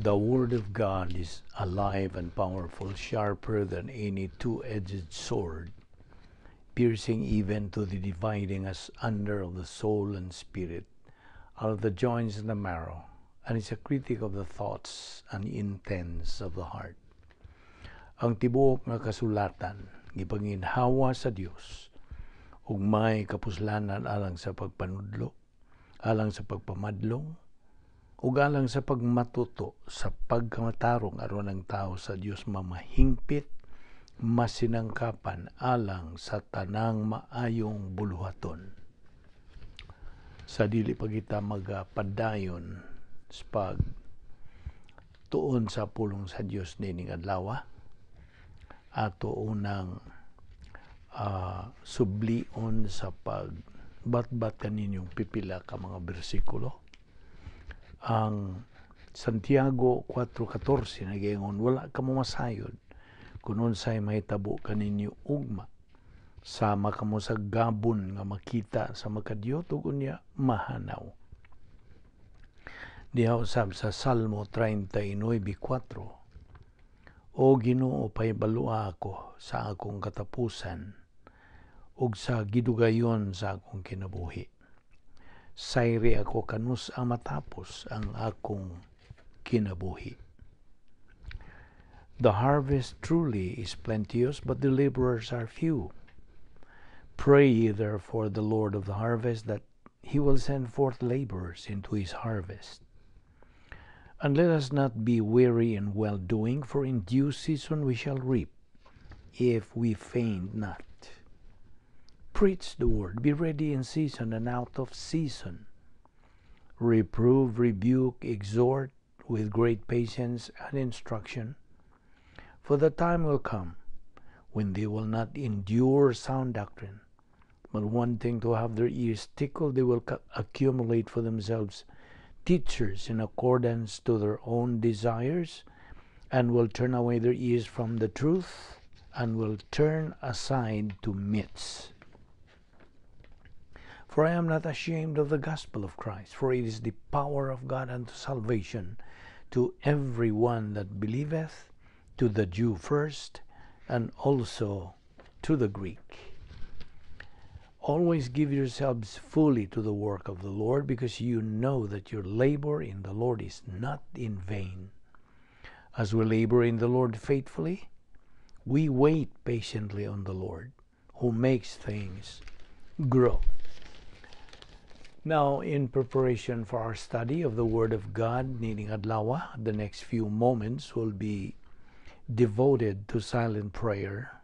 The Word of God is alive and powerful, sharper than any two-edged sword, piercing even to the dividing asunder of the soul and spirit, out of the joints and the marrow, and is a critic of the thoughts and intents of the heart. Ang tibuok nga kasulatan gipanginhawa sa Dios ug may kapuslanan alang sa pagpanudlo, alang sa pagpamadlong, ug alang sa pagmatuto sa pagkamatarong, aron ang tao sa Dios mamahingpit, masinangkapan alang sa tanang maayong buluhaton. Sa dili pa kita magapadayon sa pag tuon sa pulong sa Dios nining adlaw, ato unang sublion sa pag batbat kaninyong pipila ka mga bersikulo. Ang Santiago 4:14 nagaingon, "Wala kamo masayod kung unsay mahitabo kaninyo ugma. Sama kamo sa gabon nga makita sa makadiyot ug unya mahanaw." Diha usab sa Salmo 39:4, "O Ginoo, pahibaloa ako sa akong katapusan ug sa gidugayon sa akong kinabuhi. Sayri ako kanus-a matapos ang akong kinabuhi." The harvest truly is plenteous, but the laborers are few. Pray ye therefore the Lord of the harvest that he will send forth laborers into his harvest. And let us not be weary in well doing, for in due season we shall reap, if we faint not. Preach the word, be ready in season and out of season. Reprove, rebuke, exhort with great patience and instruction. For the time will come when they will not endure sound doctrine, but wanting to have their ears tickled, they will accumulate for themselves teachers in accordance to their own desires, and will turn away their ears from the truth, and will turn aside to myths. For I am not ashamed of the gospel of Christ, for it is the power of God unto salvation to every one that believeth, to the Jew first, and also to the Greek. Always give yourselves fully to the work of the Lord, because you know that your labor in the Lord is not in vain. As we labor in the Lord faithfully, we wait patiently on the Lord, who makes things grow. Now, in preparation for our study of the Word of God, nining adlaw, the next few moments will be devoted to silent prayer,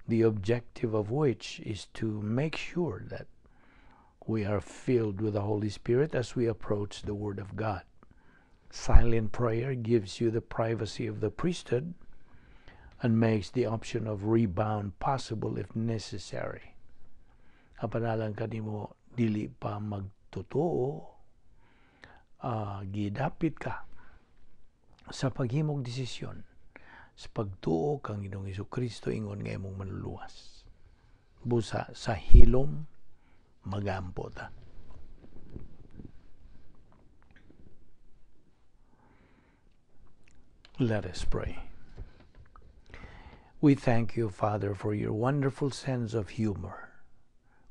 the objective of which is to make sure that we are filled with the Holy Spirit as we approach the Word of God. Silent prayer gives you the privacy of the priesthood and makes the option of rebound possible if necessary. Apan alang kanimo dili pa magtotoo, gidapit ka sa paghimog desisyon sa pagtuo kang Ginoong Kristo ingon nga imong manluluwas. Busa sa hilom magampo ta. Let us pray. We thank you, Father, for your wonderful sense of humor,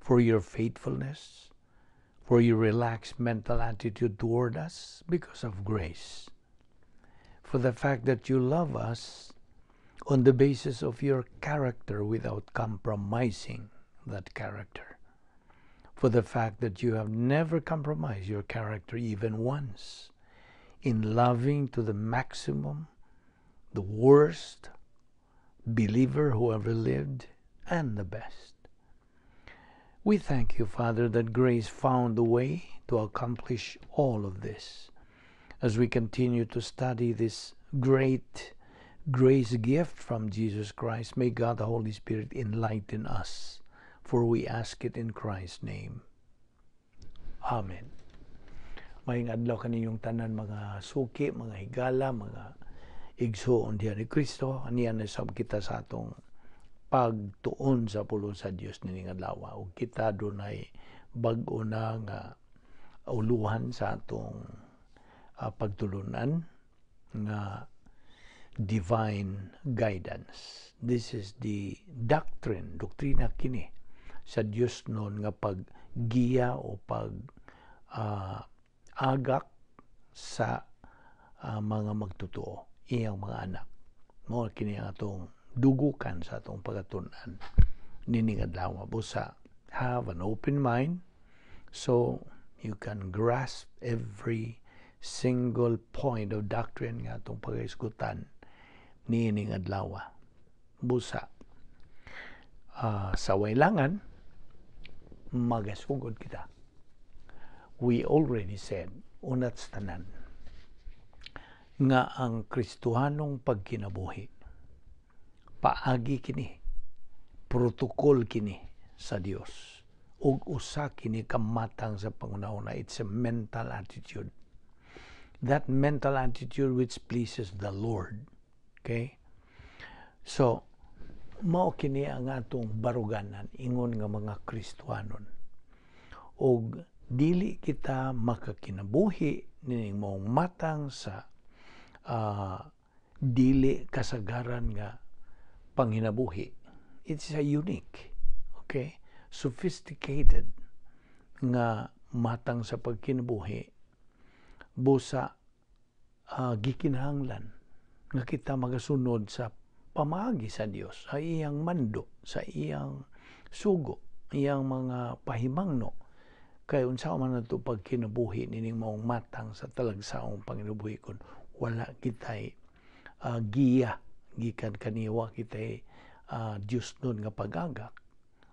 for your faithfulness, for your relaxed mental attitude toward us because of grace, for the fact that you love us on the basis of your character without compromising that character, for the fact that you have never compromised your character even once in loving to the maximum the worst believer who ever lived and the best. We thank you, Father, that grace found the way to accomplish all of this. As we continue to study this great grace gift from Jesus Christ, may God the Holy Spirit enlighten us, for we ask it in Christ's name. Amen. Maayong adlaw kaninyong tanan, mga suki, mga higala, mga igsuon diha ni Kristo. Aniya na sab kita sa atong pagtuon sa pulong sa Dios nining adlaw. Ug kita dunay bag-o na nga uluhan sa atong pagtulunan. nga divine guidance. This is the doctrine, doktrina kini sa Dios nun nga paggiya o pag agak sa mga magtotoo, iyang mga anak. Mao kini ang atong dugukan sa atong pagatunan nining adlaw. Busa have an open mind so you can grasp every single point of doctrine nga atong pagahisgutan niining adlaw. Busa sa waylangan magasugod kita. We already said unat sa tanan nga ang Kristohanong pagkinabuhi, paagi kini, protocol kini sa Dios ug usa kini ka matang sa panghunahuna. It's a mental attitude, that mental attitude which pleases the Lord, okay? So mao kini ang atong baruganan ingon nga mga Kristohanon ug dili kita makakinabuhi nining maong matang sa dili kasagaran nga panghinabuhi. It's a unique, okay, sophisticated nga matang sa pagkinabuhi. Busa gikinahanglan nga kita magasunod sa pamaagi sa Dios, sa iyang mando, sa iyang sugo, iyang mga pahimangno, kay unsa man nato pagkinabuhi nining maong matang sa talagsaong panginabuhi kun wala kitay giya gikan kaniwa kitay Dios nun nga pagagak?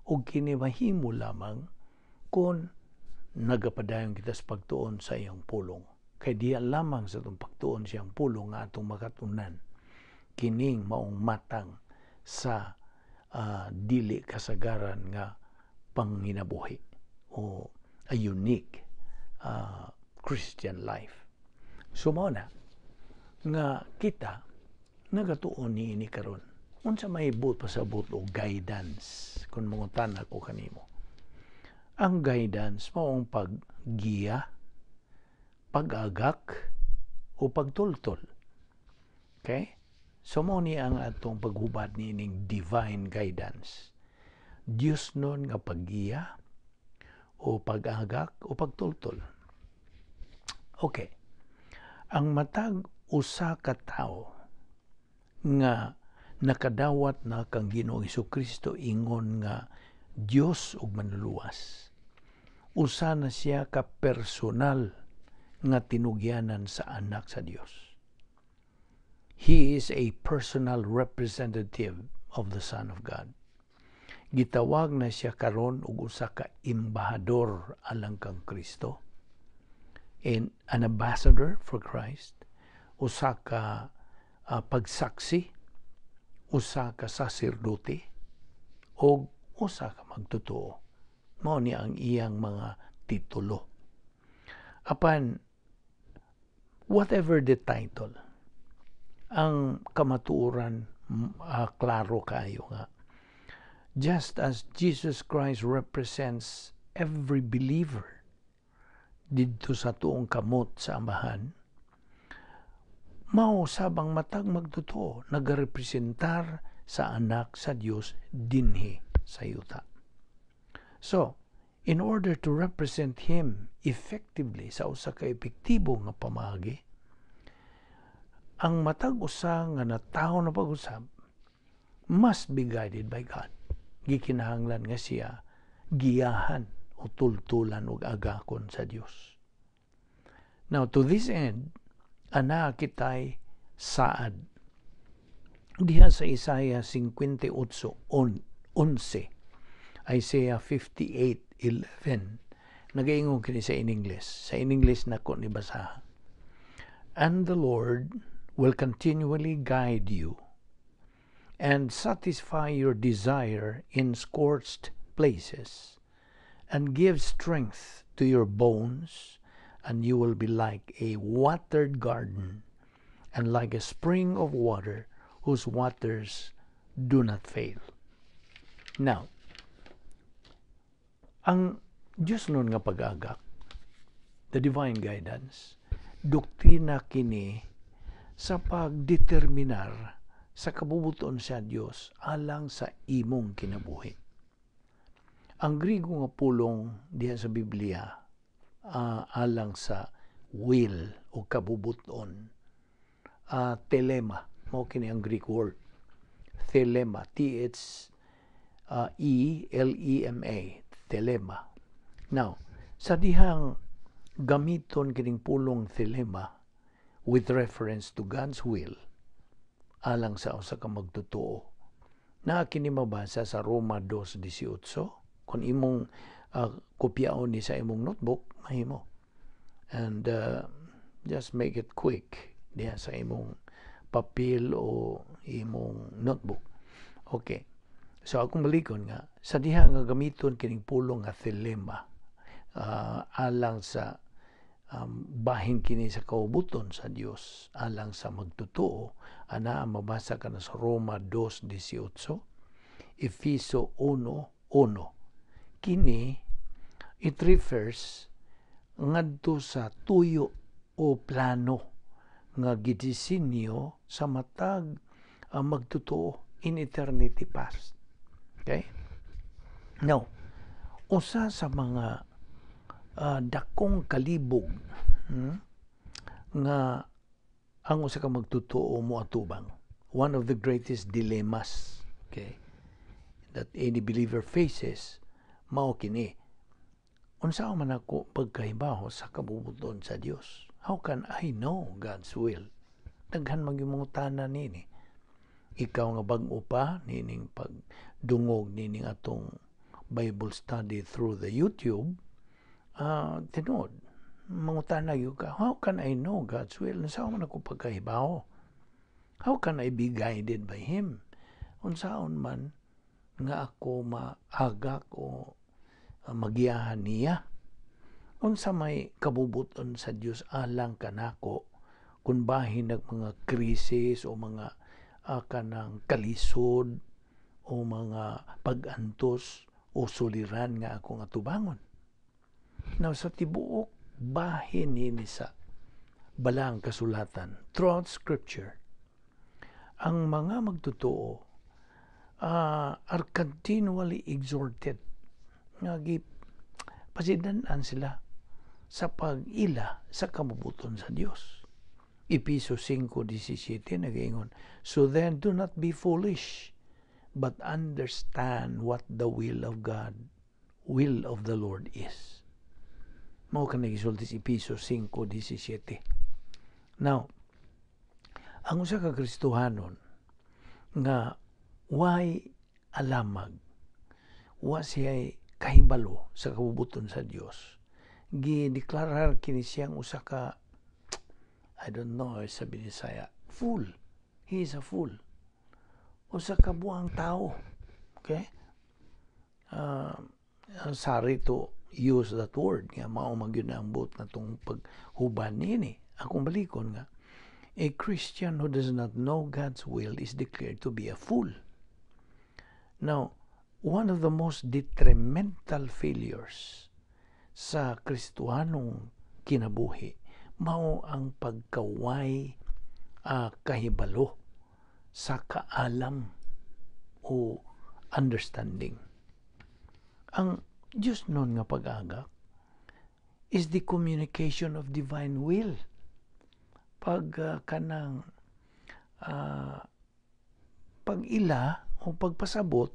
Ug kini mahimo lamang kung nagapadayon kita sa pagtuon sa iyang pulong, kay diya lamang sa atong pagtuon sa iyang pulong nga atong makatunan kining maong matang sa dili kasagaran nga panginabuhi o a unique Christian life. So mao na nga kita nagatuon niini karon. Unsa may buot pasabot o guidance kung mangutana ko kanimo? Ang guidance mao ang paggiya, pag-agak o pagtultol. Okay? So mao ni ang atong paghubad niining divine guidance. Dios nun nga paggiya o pag-agak o pagtultol. Okay. Ang matag usa ka tawo nga nakadawat na kang Ginoong Kristo ingon nga Dios ug Manluluwas, usa na siya ka personal nga tinugyanan sa Anak sa Dios. He is a personal representative of the Son of God. Gitawag na siya karon og usa ka embahador alang kang Kristo, and an ambassador for Christ, usa ka pagsaksi, usa ka saserdote, og usa ka magtotoo. Mao ni ang iyang mga titulo. Apan whatever the title, ang kamatuoran klaro kaayo nga just as Jesus Christ represents every believer didto sa tuong kamot sa Amahan, mao sabang matag magtotoo nagarepresentar sa Anak sa Dios dinhi sa yuta. So, in order to represent Him effectively, sa usa ka epektibo nga pamaagi, ang matag usa nga natawo na pag-usab must be guided by God. Gikinahanglan nga siya giyahan o tultulan og agakon sa Dios. Now, to this end, ana kitay saad diha sa Isaiah 58:11, Isaiah 58:11. Nagaingon kini sa in English. Sa in English nako ni basaha. "And the Lord will continually guide you and satisfy your desire in scorched places and give strength to your bones, and you will be like a watered garden and like a spring of water whose waters do not fail." Now, ang Diyos nun nga pag-agak, the divine guidance, doktrina kini Sa pagdeterminar sa kabubuton sa Dios alang sa imong kinabuhi. Ang Grigo nga pulong diha sa Biblia alang sa will o kabubuton, thelema, mao kini ang Greek word. Thelema, T H E L E M A, thelema. Now, sa dihang gamiton kining pulong thelema with reference to God's will alang sa usa ka magtotoo, na kini mabasa sa Roma 2:18. Kung imong kopyaon ni sa imong notebook, mahimo, and just make it quick diha sa imong papel o imong notebook. Okay, so akong balikon nga sa diha nga gamiton kining pulong nga thelema alang sa bahin kini sa kaubuton sa Dios alang sa magtotoo, ana mabasa ka na sa Roma 2:18, Efeso 1:1. Kini, it refers ngadto sa tuyo o plano nga gidisenyo sa matag magtotoo in eternity past. Okay? Now, usa sa mga dakong kalibog nga ang usa ka magtotoo mo atubang, one of the greatest dilemmas, okay, that any believer faces, mao kini: unsa man ako pagkahibaw sa kabubuton sa Dios? How can I know God's will? Daghan man yung mangutana nini. Ikaw nga bag-o pa nining pagdungog nining atong Bible study through the YouTube, tinuod mangutana gyud ka, "How can I know God's will? Unsa man ako pagkahibaw? How can I be guided by Him? Unsaon man nga ako maagak o magiyahan niya? Unsa may kabubuton sa Dios alang kanako kung bahin nag mga krisis o mga kanang kalisod o mga pag-antos o suliran nga akong atubangon?" Now, sa tibuok bahin nini sa Balaang Kasulatan, throughout Scripture, ang mga magtotoo are continually exhorted nga gipasidan-an sila sa pag-ila sa kabubuton sa Dios. Epeso 5:17 nagaingon, "So then do not be foolish, but understand what the will of God, will of the Lord is." Mao ka nagisulti sa Epeso 5:17. Now, ang usa ka Kristohanon nga way alamag, wa siya kahibalo sa kabubuton sa Dios, gideklarar kini siyang usa ka, I don't know sa Binisaya, fool. He is a fool. Usa ka buang tao. Okay? Sorry to use that word nga mao man gyud ang buot na tong paghuban niini. Akong balikon nga a Christian who does not know God's will is declared to be a fool. Now, one of the most detrimental failures sa Kristohanong kinabuhi mao ang pagkaway kahibalo sa kaalam o understanding. Ang Diyos nun nga pag-agak is the communication of divine will. Pag kanang pag-ila o pagpasabot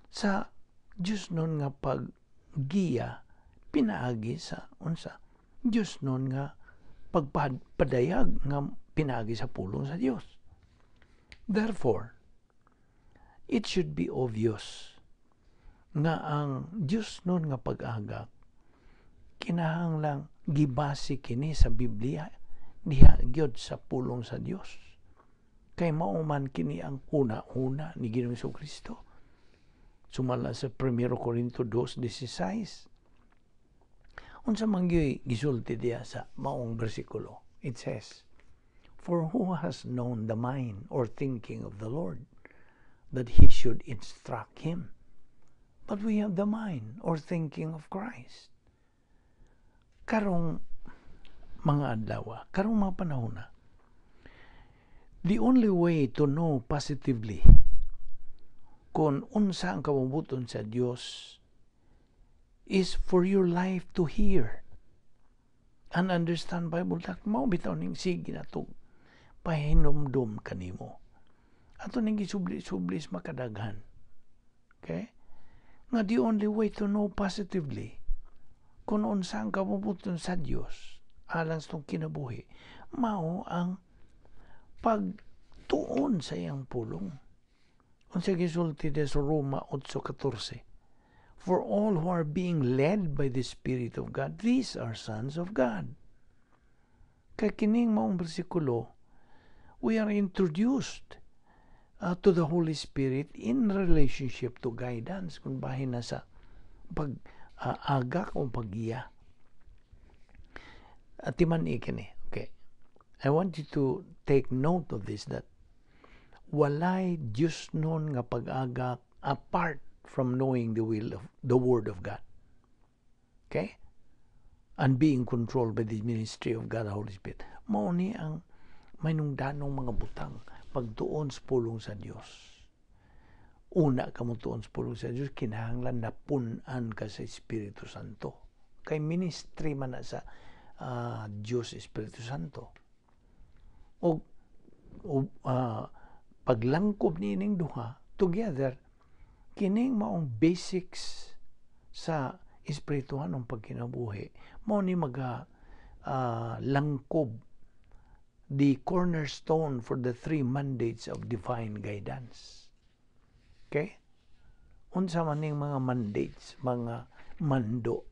sa Diyos nun nga paggiya pinaagi sa unsa? Diyos nun nga pagpadayag nga pinaagi sa pulong sa Dios. Therefore, it should be obvious nga ang Diyos nun nga pag-agak kinahanglang gibase kini sa Biblia, diha gyud sa pulong sa Dios, kay mao man kini ang una-una ni Ginoong Kristo sumala sa 1 Corinto 2:16. Unsa man gyud gisulti diha sa maong bersikulo? It says, "For who has known the mind or thinking of the Lord, that he should instruct him? But we have the mind or thinking of Christ." Karong mga adlaw, karong mga panahon na, The only way to know positively kung unsa ang kabubut-on sa Dios is for your life to hear and understand Bible that mao bitaw ning sige nato pahinumdum kanimo. Ato ning gisubli-subli makadaghan. Okay? Nga the only way to know positively kung unsa ang kabubut-on sa Dios alang sa atong kinabuhi mao ang pagtuon sa iyang pulong. Unsa gisulti sa Roma 8:14? "For all who are being led by the Spirit of God, these are sons of God." Kay kining maong bersikulo, we are introduced to the Holy Spirit in relationship to guidance kung bahin na sa pag-agak o paggiya. Atiman kini. Okay. I want you to take note of this, that walay Diyosnon nga pag-agak apart from knowing the will of the Word of God. Okay? And being controlled by the ministry of God the Holy Spirit. Mao ni ang mainungdanong mga butang pagtuon sa pulong sa Dios. Una ka mo tuon sa pulong sa Dios, kinahanglan napun-an ka sa Espiritu Santo. Kay ministry man na sa Dios Espiritu Santo. O paglangkob niining duha together, kining maong basics sa espirituhanong pagkinabuhi, mao ni maga langkob, the cornerstone for the three mandates of divine guidance. Okay? Unsa man ning mga mandates, mga mando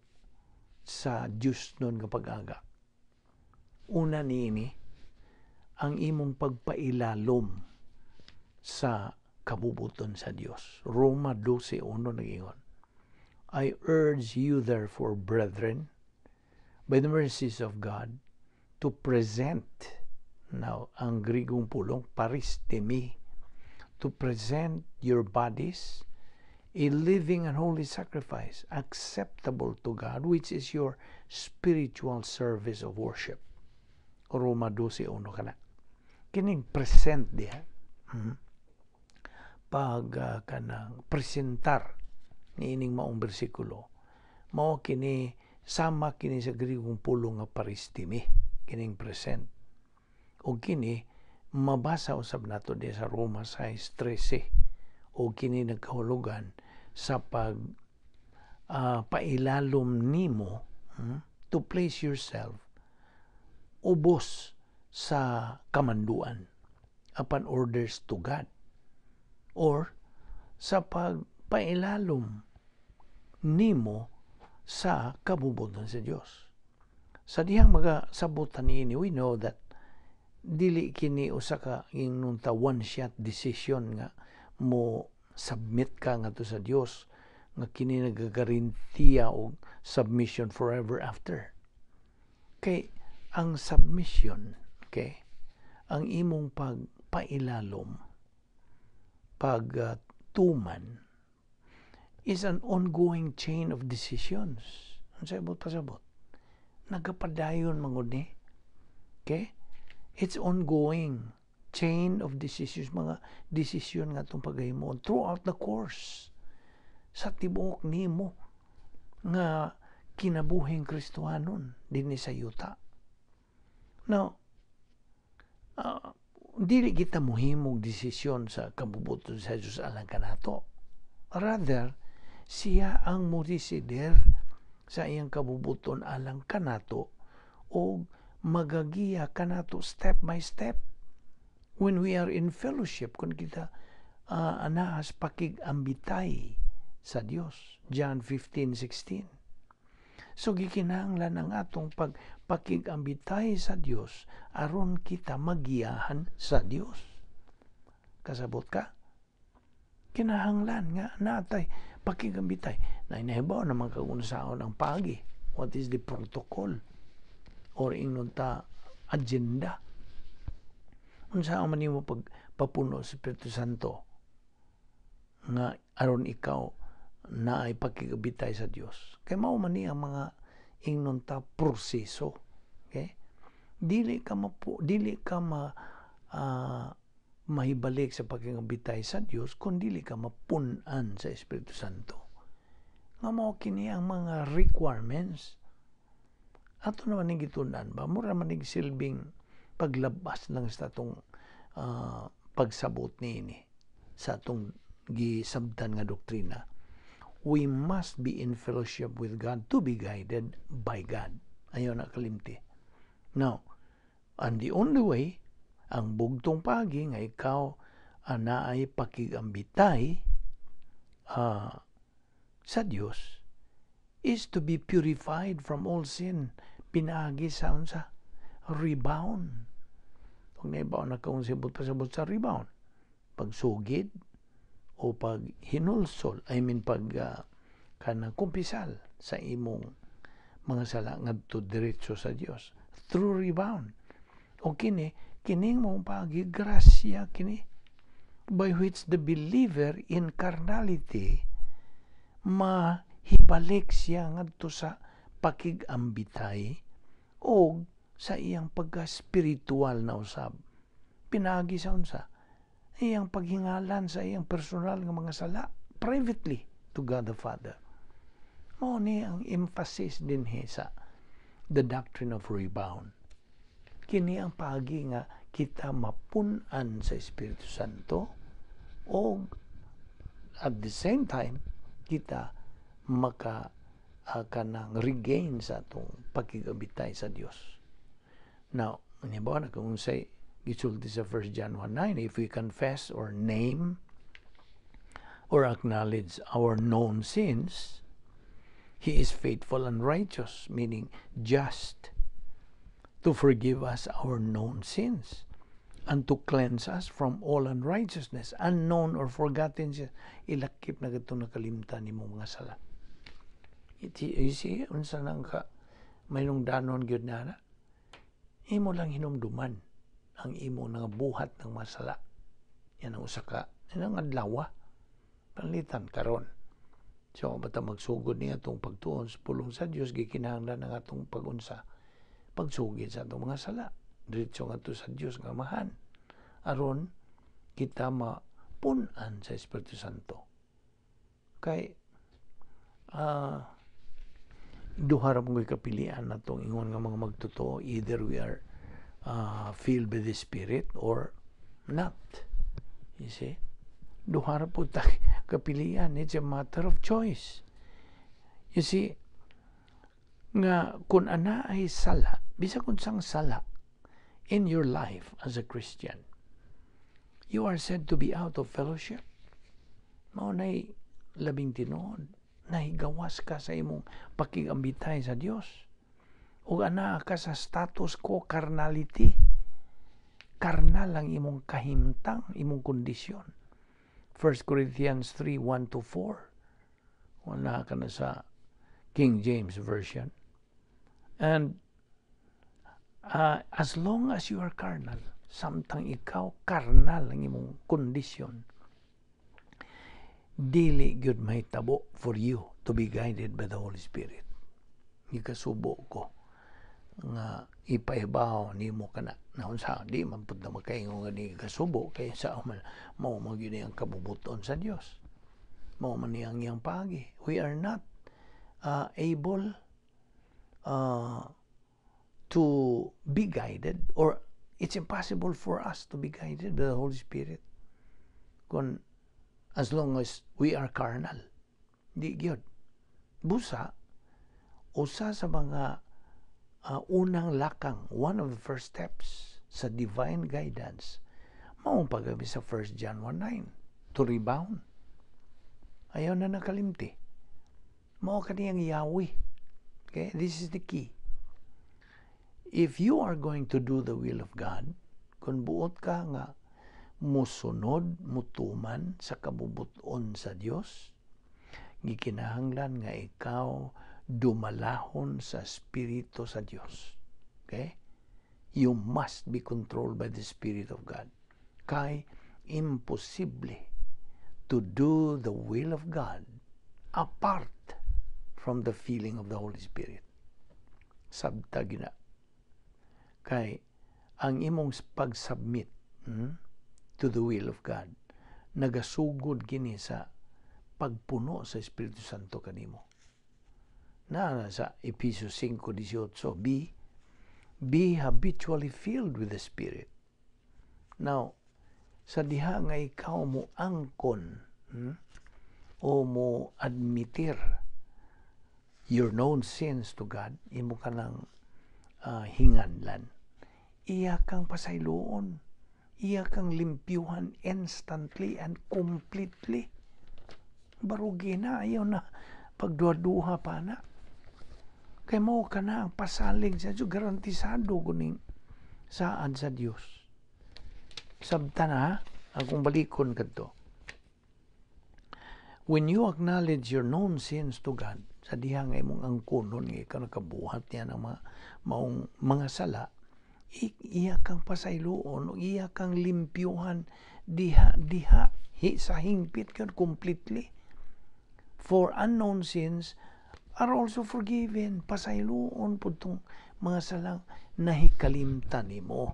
sa Diyosnon nga pag-agak? Una niini, ang imong pagpailalom sa kabubuton sa Dios. Roma 12:1 nag-ingon, "I urge you therefore, brethren, by the mercies of God, to present," now, ang Grigong pulong, paristemi, "to present your bodies a living and holy sacrifice, acceptable to God, which is your spiritual service of worship." Roma 12:1 kana. Kining present diha. Pag kanang presentar niining maong bersikulo, mao kini, sama kini sa Grigong pulong nga paristemi, kining present. O kini mabasa usab nato di sa Roma 6:13, o kini nagkahulugan sa pag pailalom nimo, to place yourself ubos sa kamanduan apan orders to God or sa pagpailalom nimo sa kabubuton sa Dios. Sa dihang mga sabutan niini, we know that dili kini usa ka ingnon ta one shot decision nga mo submit ka ngadto sa Dios nga kini nagagarantiya og submission forever after. Kay ang submission, okay, ang imong pagpailalom, pagtuman, is an ongoing chain of decisions. Ang sabot pasabot. Nagapadayon mangod ni. Okay? It's ongoing chain of decisions, mga desisyon nga atong paghimon throughout the course sa tibuok nimo nga kinabuhing Kristohanon dinhi sa yuta. Now, dili kita muhimog desisyon sa kabubuton sa Dios alang kanato. Rather, siya ang modesider sa iyang kabubuton alang kanato o magagiya kanato step by step when we are in fellowship, kung kita anahas pakig-ambitay sa Dios. John 15:16. So gikinahanglan ang atong pagpakig-ambitay sa Dios aron kita magiyahan sa Dios. Kasabot ka? Kinahanglan nga natay pakigambitay. Na inahibaw naman kag unsaon ang pagi. What is the protocol? Or ingnon ta agenda. Unsa man nimo pagpapuno sa Espiritu Santo nga aron ikaw na ay pakigabitay sa Dios? Kay mao man ni ang mga ingnon ta proseso. Okay? Dili ka mapu, dili ka ma mahibalik sa pakigambitay sa Dios kung dili ka mapun-an sa Espiritu Santo. Nga mao kini ang mga requirements. Ato naman ning gitun-an ba, mura man ning silbing paglabas lang sa atong pagsabot niini sa atong gisabtan nga doktrina. We must be in fellowship with God to be guided by God. Ayaw na kalimti. Now, and the only way, ang bugtong pagi nga ikaw naay pakigambitay sa Dios is to be purified from all sin pinaagi sa unsa? Rebound. Kung naibaw na kung sibot pasabot sa rebound, pagsugid o pag hinulsol, I mean, pag kanang kumpisal sa imong mga sala ngadto diretso sa Dios through rebound. O kini, kining mong pagi, grasya kini, by which the believer in carnality mahibalik siya ngadto sa pakigambitay o sa iyang pagka-spiritual na usab. Pinaagi sa unsa? Iyang paghingalan sa iyang personal nga mga sala privately to God the Father. Mao ni ang emphasis dinhi sa the doctrine of rebound. Kini ang paagi nga kita mapun-an sa Espiritu Santo o at the same time kita maka kanang regain sa atong pakigambitay sa Dios. Now, ba na kung unsay gisulti sa 1 John 1:9, if we confess or name or acknowledge our known sins, He is faithful and righteous, meaning just, to forgive us our known sins and to cleanse us from all unrighteousness, unknown or forgotten sins. Ilakip na katong nakalimtan nimo mga sala. You see, unsa nang ka mayroong danon gyud na imo lang hinumduman ang imo nga buhat ng masala. Yan ang usa ka, yan ang adlaw. Panalitan karon. So, bata magsugod niya atong pagtuon sa pulong sa Dios, gikinahanglan ang atong pagunsa, pagsugid sa atong mga sala. Diretso ngadto sa Dios nga Amahan. Aron kita mapun-an sa Espiritu Santo. Kay duha ra mo kapilian natong ingon nga mga magtotoo: either we are filled with the Spirit or not. You see? Duha ra po ta kapilian. It's a matter of choice. You see, nga kung ana ay sala, bisag unsang sala in your life as a Christian, you are said to be out of fellowship. Mao nay labing tinuod, nahigawas ka sa imong pakigambitay sa Dios. O ana ka sa status quo carnality. Karnal ang imong kahimtang, imong kondisyon. 1 Corinthians 3:1 to 4. Wala ka na sa King James Version. And as long as you are carnal, samtang ikaw karnal ang imong kondisyon, dili gyud mahitabo for you to be guided by the Holy Spirit. Gikasubo ko nga ipahibaw nimo kana na unsa di man pud na makaingon nga di kasubo kay sa man mao man gyud ang kabubuton sa Dios. Mao man ni ang iyang paagi. We are not able to be guided, or it's impossible for us to be guided by the Holy Spirit kung as long as we are carnal. Di gyud. Busa, usa sa mga unang lakang, one of the first steps sa divine guidance, mao ang pag-abi sa 1 John 1:9, to rebound. Ayaw na nakalimti. Mao kaniyang yawi. Okay? This is the key. If you are going to do the will of God, kung buot ka nga musunod, mutuman sa kabubuton sa Dios, gikinahanglan nga ikaw dumalahon sa Espiritu sa Dios. Okay? You must be controlled by the Spirit of God. Kay imposible to do the will of God apart from the filling of the Holy Spirit. Sabta gina. Kay ang imong pag-submit To the will of God. Nagasugod kini sa pagpuno sa Espiritu Santo kanimo. Na sa Epesos 5:18, Be habitually filled with the Spirit." Now, sa diha nga ikaw mo angkon, o mo admitir your known sins to God, imo ka ng hinganlan, iya kang pasayloon, iya kang limpyuhan instantly and completely. Barugi na, ayaw na pagduha-duha pa na. Kay mao ka na ang pasalig sa Diyos, garantisado kuning saad sa Dios. Sabta na, akong balikon kadto. When you acknowledge your known sins to God, sa diha nga imong angkonon nga ikaw nakabuhat niya ng mga maong mga sala, iya kang pasayloon o iya kang limpyuhan diha diha hi, sa hingpit ka, completely. For unknown sins are also forgiven. Pasayloon pud tong mga salang nahikalimtan nimo.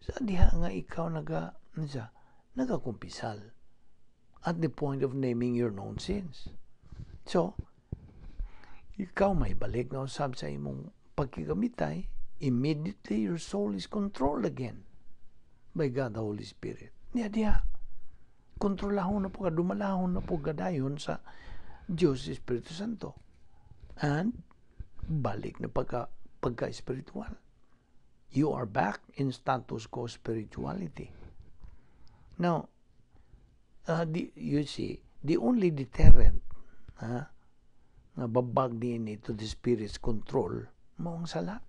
Sa diha nga ikaw naga unsa, nagakumpisal at the point of naming your known sins. So, ikaw may balik na usab sa imong pagkikamitay, immediately your soul is controlled again by God the Holy Spirit. Niya diha. Kontrolahon na po ka, dumalahon na po ka dayon sa Diyos Espiritu Santo. And balik na pagka-spiritual. You are back in status quo spirituality. Now, you see, the only deterrent, ha, nga babag niini to the Spirit's control, mao ang sala.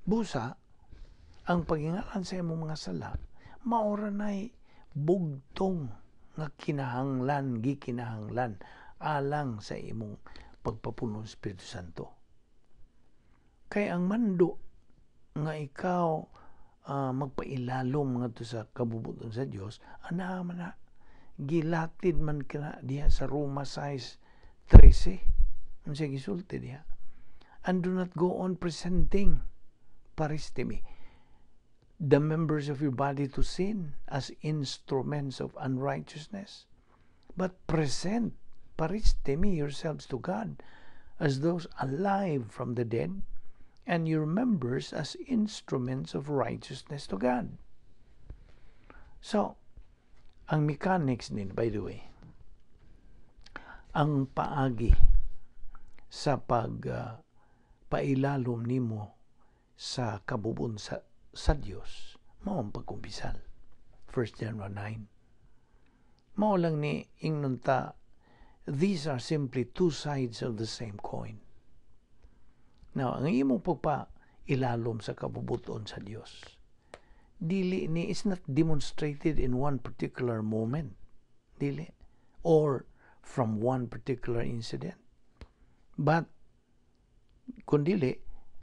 Busa, ang pagingalan sa imong mga sala, maora na'y bugtong nga kinahanglan, gikinahanglan alang sa imong pagpapuno sa Espiritu Santo. Kay ang mando nga ikaw magpailalom ngadto sa kabubuton sa Dios, ana man na gilatid man kana diha sa Roma 6:13. Unsa gisulti diha? "And do not go on presenting," paristemi, "the members of your body to sin as instruments of unrighteousness, but present," paristemi, "yourselves to God as those alive from the dead, and your members as instruments of righteousness to God." So, ang mechanics din, by the way, ang paagi sa pag pailalom nimo sa kabubon sa Dios, mao ang pagkumpisal. 1 John 9. Mao lang ni ingnon ta, these are simply two sides of the same coin. Now, ang imong pagpa ilalom sa kabubuton sa Dios, dili ni is not demonstrated in one particular moment. Dili. Or from one particular incident. But, kundili,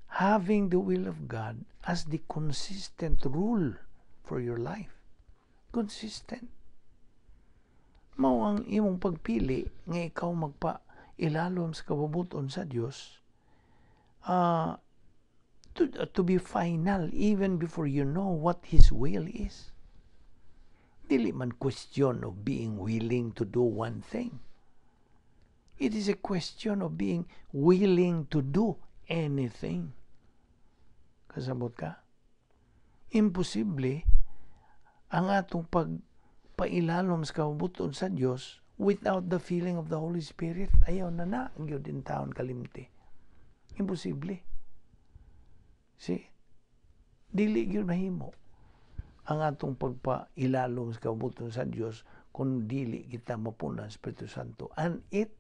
having the will of God as the consistent rule for your life. Consistent. Mao ang imong pagpili nga ikaw magpa ilalom sa kabubuton sa Dios to be final even before you know what His will is. Dili man question of being willing to do one thing. It is a question of being willing to do anything. Kasabot ka? Imposible ang atong pagpailalom sa kabubuton sa Dios without the filling of the Holy Spirit. Ayaw na na ang gyud taon kalimti. Imposible. See? Dili gyud mahimo ang atong pagpailalom sa kabubuton sa Dios kung dili kita mapunan sa Espiritu Santo. And it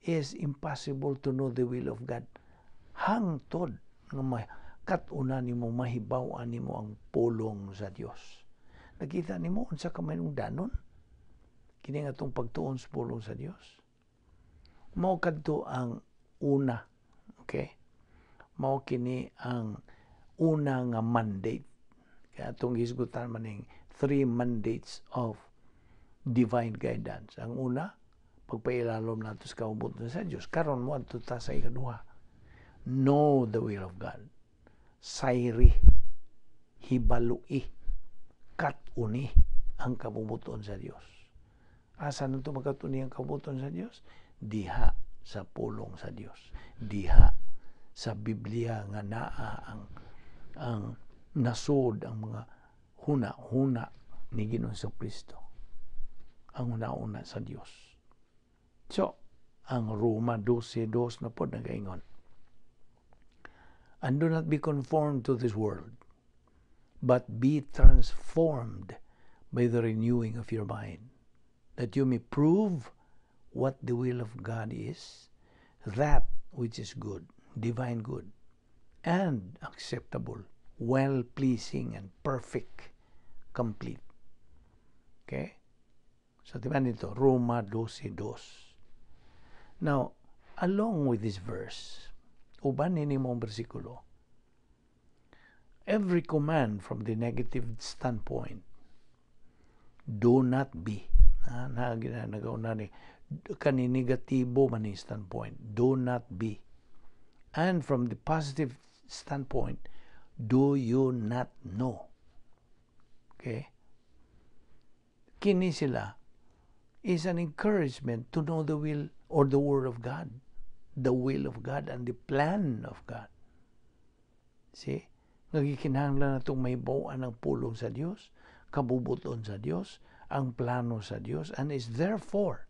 is impossible to know the will of God hangtod nga kat-una nimo mahibaw-an nimo ang pulong sa Dios. Nakita nimo unsa ka may danon kini nga atong pagtuon sa pulong sa Dios. Mao kadto ang una, okay? Mao kini ang una nga mandate. Kaya atong hisgutan maning three mandates of divine guidance. Ang una, pagpailalom nato sa kaubuton sa Dios. Karon mo adto ta sa ikaduha. Know the will of God. Sayri, hibalui. Kat-uni ang kabubuton sa Dios. Asa na ito makat-uni ang kabubuton sa Dios? Diha sa pulong sa Dios. Diha sa Biblia nga naa ang nasod ang mga huna-huna ni Ginoong Kristo. Ang huna-huna sa Dios. So, ang Roma 12:2 na pod nagaingon, "And do not be conformed to this world, but be transformed by the renewing of your mind, that you may prove what the will of God is, that which is good, divine good, and acceptable, well-pleasing, and perfect, complete." Okay? So, diba nito? Roma 12:2. Now, along with this verse, uban nini mong bersikulo, every command from the negative standpoint, "do not be," na, na, nagauna ni, kani negatibo man ni standpoint, "do not be." And from the positive standpoint, "do you not know?" Okay? Kini sila is an encouragement to know the will or the word of God, the will of God and the plan of God. See? Nga gikinahanglan natong mahibaw-an ang pulong sa Dios, kabubuton sa Dios, ang plano sa Dios, and is therefore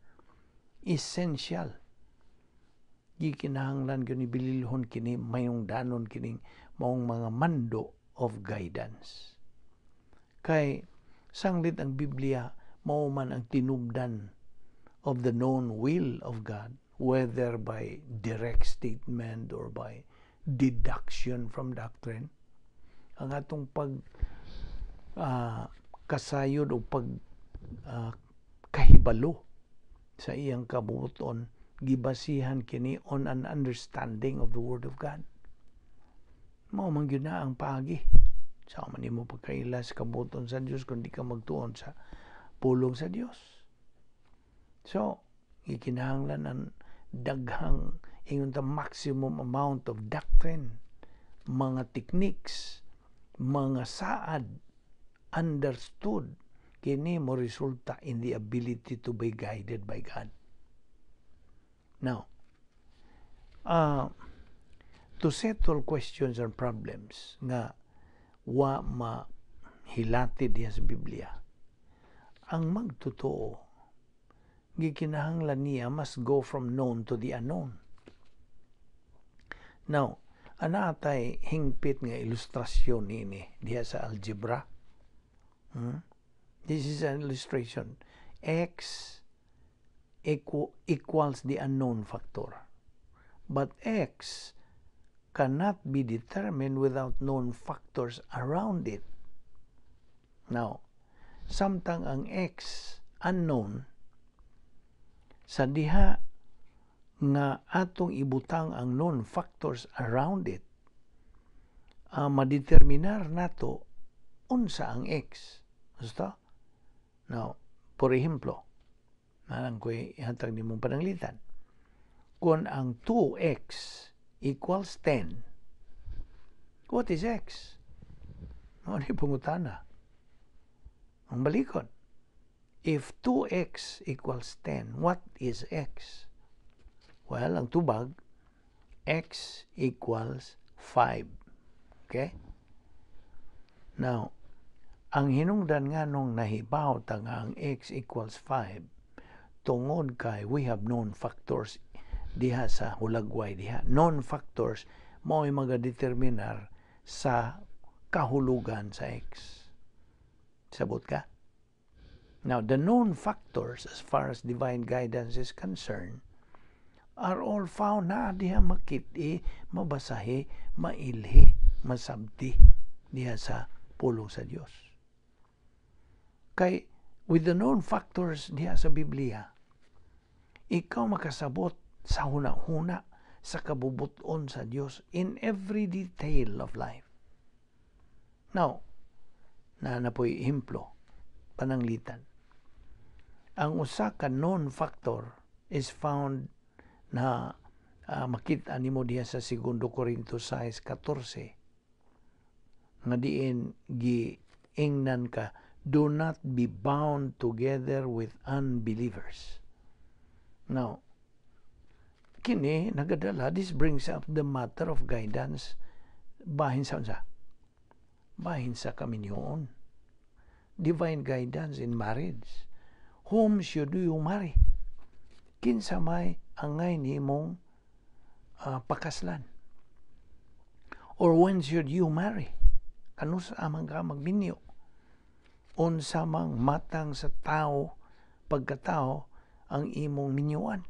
essential. Gikinahanglan gyud ni bililhon kini, mayong danon kining maong mga mando of guidance. Kay sanglit ang Biblia mao man ang tinubdan of the known will of God, whether by direct statement or by deduction from doctrine, ang atong pag kasayod o pag kahibalo sa iyang kabubuton gibasihan kini on an understanding of the Word of God. Mao man gyud na ang paagi. Sa man nimo pagkaila sa kabubuton sa Dios kung di ka magtuon sa pulong sa Dios? So, gikinahanglan ang daghang, ingon ta, maximum amount of doctrine, mga techniques, mga saad understood. Kini mo resulta in the ability to be guided by God. Now, to settle questions and problems nga wa mahilati diha sa Biblia, ang magtotoo gikinahanglan niya must go from known to the unknown. Now, ana tay hingpit nga ilustrasyon nini diha sa algebra. This is an illustration. X equals the unknown factor. But X cannot be determined without known factors around it. Now, samtang ang X unknown, sa diha nga atong ibutang ang known factors around it, madeterminar nato unsa ang X. Gusto? Now, por ehemplo, nalang ko'y ihatag nimong pananglitan. Kung ang 2x equals 10, what is x? Ano ni pangutana? Ang balikon. If 2x equals 10, what is x? Well, ang tubag, x equals 5. Okay? Now, ang hinungdan nga nung nahibaw ta nga ang x equals 5, tungod kay we have known factors diha sa hulagway diha. Known factors mao'y magadeterminar sa kahulugan sa x. Sabot ka? Now, the known factors as far as divine guidance is concerned are all found na diha, makit-i, mabasahi, mailhi, masabti diha sa pulong sa Dios. Kay with the known factors diha sa Biblia, ikaw makasabot sa huna-huna sa kabubuton sa Dios in every detail of life. Now, na na po'y ehemplo, pananglitan. Ang usa ka known factor is found na makita nimo diha sa Segundo Corinto 6:14 nga diin giingnan ka, Do not be bound together with unbelievers. Now, kini nagadala, this brings up the matter of guidance bahin sa unsa? Bahin sa kaminyoon. Divine guidance in marriage. Whom should you marry? Kinsa may angay nimong pakaslan? Or when should you marry? Kanus-a man ka magminyo? Unsa mang matang sa tao, pagkatao, ang imong minyuan?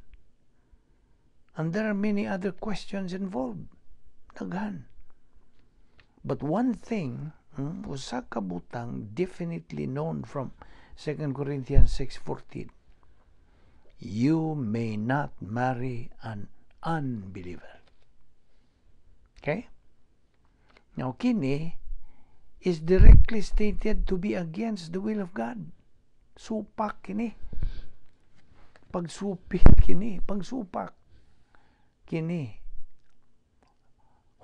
And there are many other questions involved. Daghan. But one thing, usa ka butang definitely known from 2 Corinthians 6:14. You may not marry an unbeliever. Okay? Now, kini is directly stated to be against the will of God. Supak kini. Pagsupit kini, pagsupak kini.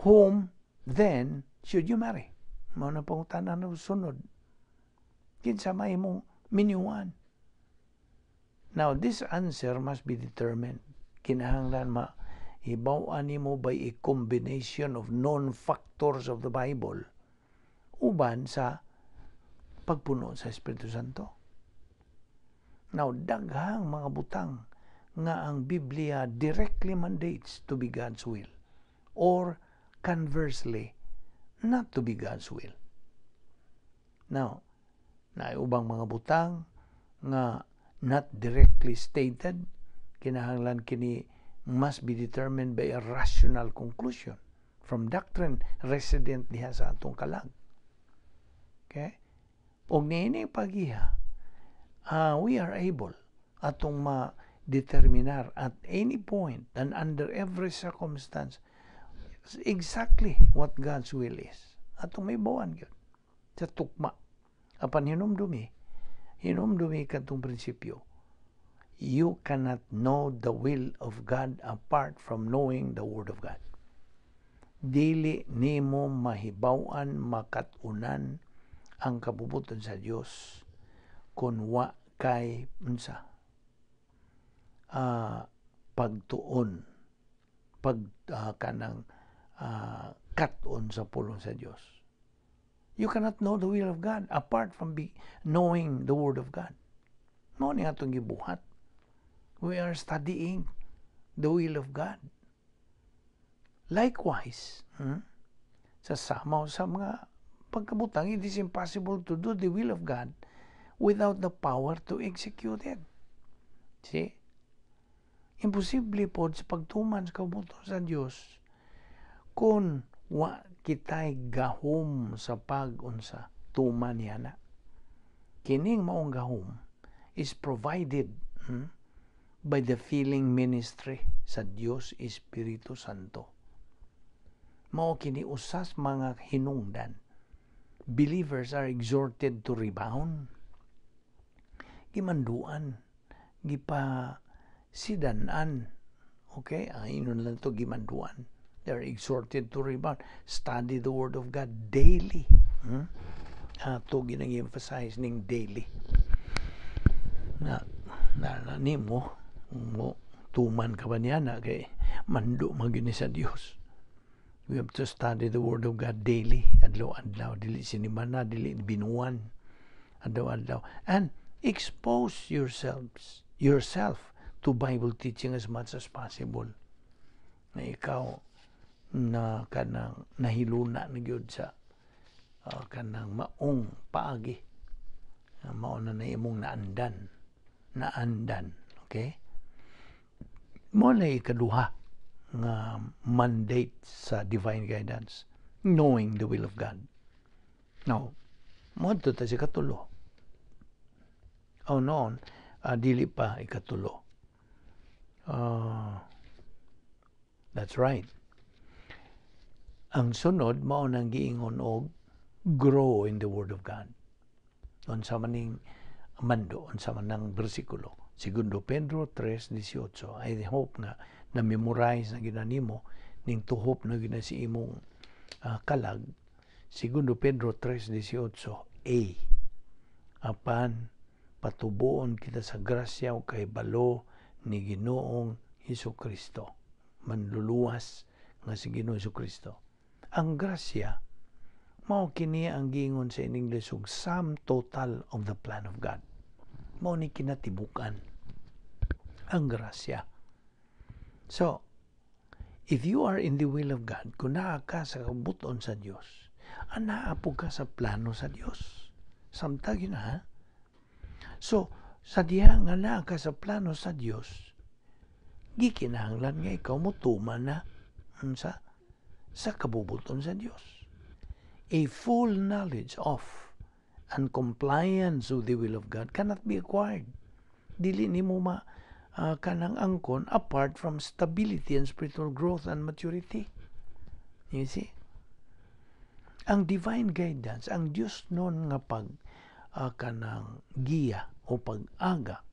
Whom then should you marry? Mao na pangutana na sunod. Kinsa may imong minyuan? Now, this answer must be determined. Kinahanglan mahibaw-an nimo by a combination of known factors of the Bible uban sa pagpuno sa Espiritu Santo. Now, daghang mga butang nga ang Biblia directly mandates to be God's will or, conversely, not to be God's will. Now, naay ubang mga butang nga not directly stated, kinahanglan kini must be determined by a rational conclusion from doctrine resident diha sa atong kalag. Okay? Og niini pagiha, we are able atong ma-determinar at any point and under every circumstance exactly what God's will is. Atong mahibaw-an gyud sa tukma. Apan hinumdumi, hinumdumi katong prinsipyo. You cannot know the will of God apart from knowing the Word of God. Dili nimo mahibaw-an, makat-unan ang kabubuton sa Dios kung wa kay unsa pagtuon, pag kanang kat-on sa pulong sa Dios. You cannot know the will of God apart from knowing the Word of God. Mao ni atong gibuhat. We are studying the will of God. Likewise, sa samaw sa mga pagkabutang, it is impossible to do the will of God without the power to execute it. See? Imposible pod sa pagtuman sa kabubuton sa Dios kung wa kitay gahom sa pag-unsa tuman niya na. Kining maong gahom is provided by the filling ministry sa Dios Espiritu Santo. Mao kini usas mga hinungdan. Believers are exhorted to rebound. Gimanduan, gipa sidanan. Okay, ang inon lang to, gimanduan. They are exhorted to rebound. Study the Word of God daily. Ato ginang emphasize ning daily. Na nimo mo tuman ka ba niya na kay mando man gyud ni sa Dios. We have to study the Word of God daily. Adlaw-adlaw, dili sinimana, dili binuan. Adlaw-adlaw. And expose yourself to Bible teaching as much as possible. Na ikaw na kanang nahiluna na gyud sa kanang maong paagi. Mao na imong naandan. Naandan. Okay? Mao na ikaduha nga mandate sa divine guidance, knowing the will of God. Now, moadto ta sa ikatulo. Oh, noon, dili pa ikatulo. That's right. Ang sunod, mao nang giingon og grow in the Word of God. Unsa man ning mando, unsa man ang bersikulo? Segundo Pedro 3:18. I hope nga na-memorize na gina nimo ning tuhop na gina si imong kalag. Segundo Pedro 3:18 A. Apan patubuon kita sa grasya o kahibalo ni Ginoong Hesus Kristo. Manluluwas nga si Ginoong Hesus Kristo. Ang grasya mao kini ang giingon sa in English og sum total of the plan of God. Mao ni kinatibukan ang grasya. So, if you are in the will of God, kung naa ka sa kabubut-on sa Dios, anaa po ka sa plano sa Dios. Samtag yun ha. So, sa diha nga naa ka sa plano sa Dios, gikinahanglan nga ikaw motuman na sa kabubuton sa Dios. A full knowledge of and compliance with the will of God cannot be acquired. Dili nimo ma kanang angkon apart from stability and spiritual growth and maturity. You see? Ang divine guidance, ang Dios nun nga pag kanang giya o pag-aga.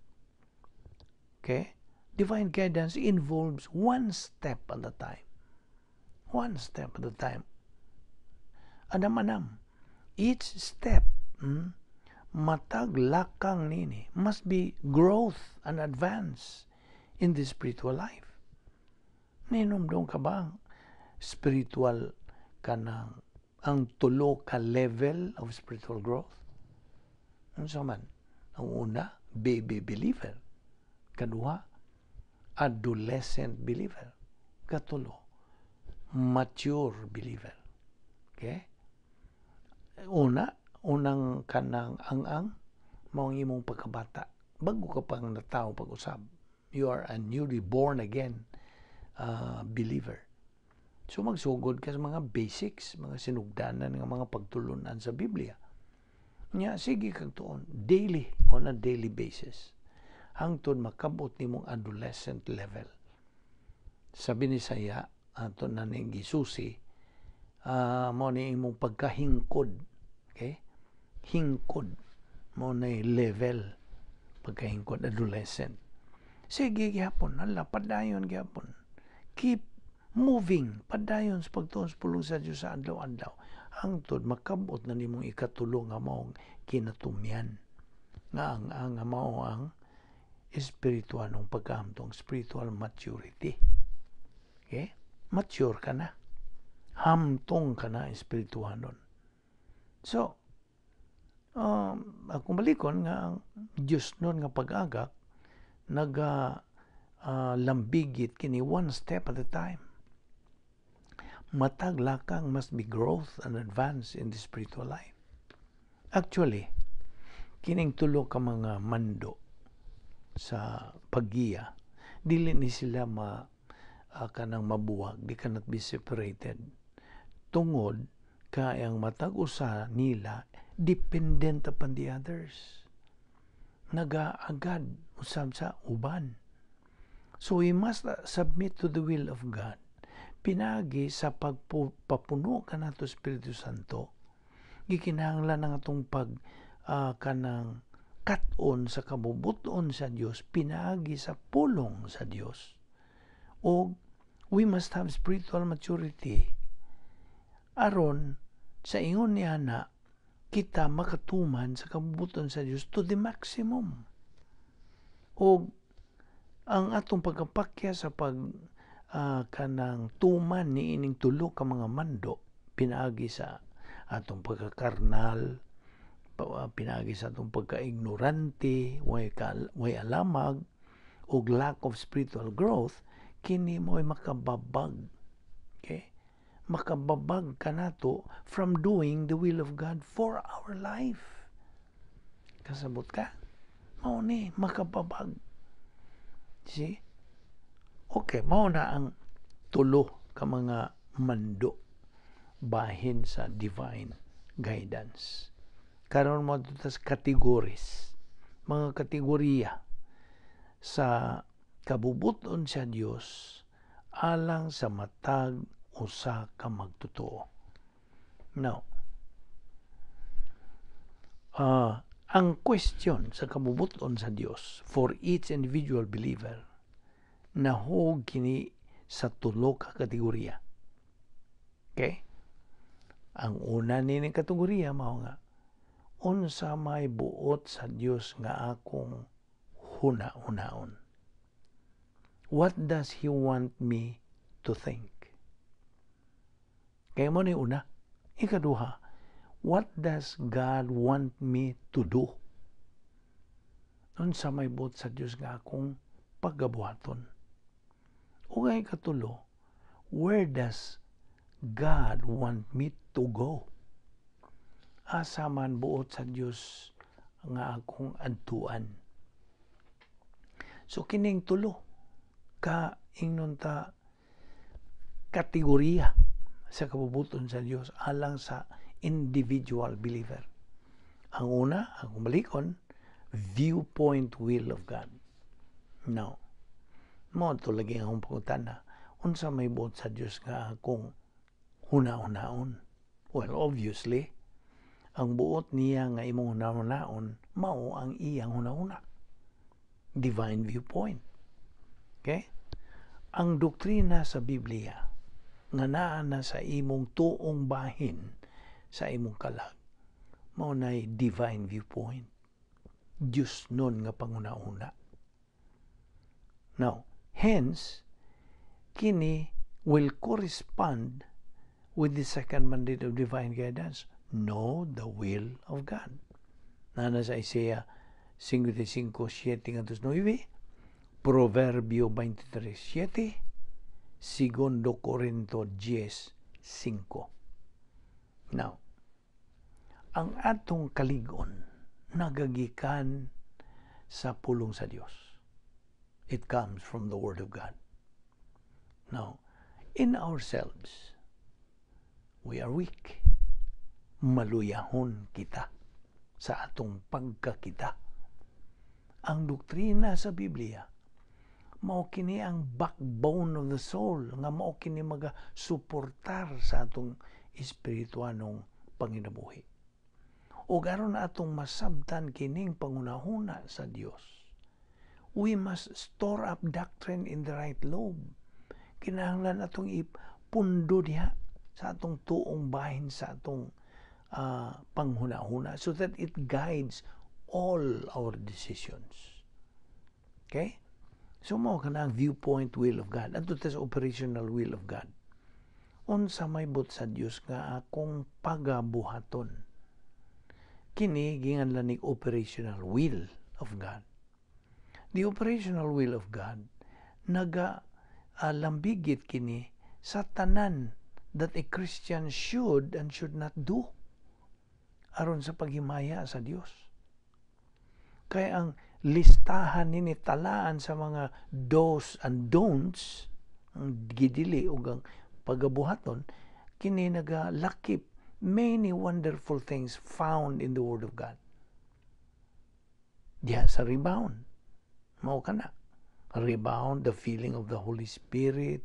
Okay? Divine guidance involves one step at a time. One step at a time. Anam-anam. Each step, matag lakang nini, must be growth and advance in the spiritual life. Ninumdum ka ba ang spiritual kanang ang tulo ka level of spiritual growth? Unsa man? Ang una, baby believer. Kaduha, adolescent believer. Katulo, mature believer. Okay? Una, unang kanang ang-ang, mao ang imong pagkabata. Bago ka pang natawo pag-usab. You are a newly born again believer. So magsugod ka sa mga basics, mga sinugdanan nga mga pagtulunan sa Biblia. Nya sige kag tuon daily, on a daily basis, hangtod makabot nimong adolescent level. Sa Binisaya ato na ning gisusi, mo ni imong pagkahingkod. Okay? Hingkod mo na level pagkahingkod, adolescent. Sige gihapon, hala, padayon gihapon. Keep moving, padayon sa pagtuon sa pulong sa Dios sa adlaw-adlaw. Hangtod makabot na nimong ikatulo nga maong kinatumyan. Nga ang nga mao ang espiritual ng pagkahamtong, spiritual maturity. Okay? Mature ka na. Hamtong ka na espirituanon. So, akong balikon nga ang Diyos nun nga pag-agak naga lambigit kini one step at a time. Matag lakang must be growth and advance in the spiritual life. Actually, kining tulo ka mga mando sa paggiya, dili ni sila ma kanang mabuwag, they cannot be separated. Tungod kay ang matag usa nila dependent upon the others. Nagaagad usab sa uban. So we must submit to the will of God. Pinagi sa pagpapuno kanato Espiritu Santo, gikinahanglan ang atong pag kanang kat-on sa kabubuton sa Dios pinaagi sa pulong sa Dios. O we must have spiritual maturity aron sa ingon niya na kita makatuman sa kabubuton sa Dios to the maximum. O ang atong pagkapakya sa pag kanang tuman ni ining tulo ka mga mando pinaagi sa atong pagkakarnal, pinaagi sa atong pagkaignorante, way alamag ug lack of spiritual growth, kini mo'y makababag, okay, makababag kanato from doing the will of God for our life. Kasabot ka? Mao ni makababag. See? Okay, mao na ang tulo ka mga mando bahin sa divine guidance. Karon mo tas categories, mga kategorya sa kabubuton sa Dios alang sa matag usa ka magtotoo. Now, ang question sa kabubuton sa Dios for each individual believer nahug kini sa tulo ka kategorya. Okay? Ang una ni kategorya mao nga Unsa may buot sa Dios nga akong huna-hunaon? What does He want me to think? Kaya mao ni una. Ikaduha, what does God want me to do? Unsa may buot sa Dios nga akong pagabuhaton? Ug ang ikatulo, where does God want me to go? Asa man buot sa Dios nga akong adtuan? So kining tulo ka, ingnon ta, kategorya sa kabubut-on sa Dios alang sa individual believer. Ang una, ang balikon, viewpoint will of God. Now, mao to lagi ang akong pangutana. Unsa may buot sa Dios nga akong huna-hunaon? Well, obviously, ang buot niya nga imong huna-hunaon mao ang iyang hunahuna. Divine viewpoint. Okay? Ang doktrina sa Biblia nga naa na sa imong tuong bahin sa imong kalag mao nay divine viewpoint. Diyos nun nga panghuna-huna. Now, hence, kini will correspond with the second mandate of divine guidance: know the will of God. Naa sa Isaiah 55:7 ngadto 9, Proverbio 23:7, Segundo Corinto 10:5. Now, ang atong kalig-on nagagikan sa pulong sa Dios. It comes from the Word of God. Now, in ourselves, we are weak. Maluyahon kita sa atong pagkakita. Ang doktrina sa Biblia, mao kini ang backbone of the soul nga mao kini maga-suportar sa atong espirituanong panginabuhi. Ug aron atong masabtan kining pangunahuna sa Dios, we must store up doctrine in the right lobe. Kinahanglan atong ipundo diha sa atong tuong bahin sa atong panghuna-huna so that it guides all our decisions. Okay? So mao kana ang viewpoint will of God. Adto ta sa operational will of God. Unsa may buot sa Dios nga akong pagabuhaton? Kini ginganlan nig operational will of God. The operational will of God naga lambigit kini sa tanan that a Christian should and should not do aron sa paghimaya sa Dios. Kaya ang listahan nini, talaan sa mga do's and don'ts, ang gidili ug ang pagabuhaton, kini nagalakip many wonderful things found in the Word of God. Diha sa rebound, mao kana. Rebound, the feeling of the Holy Spirit,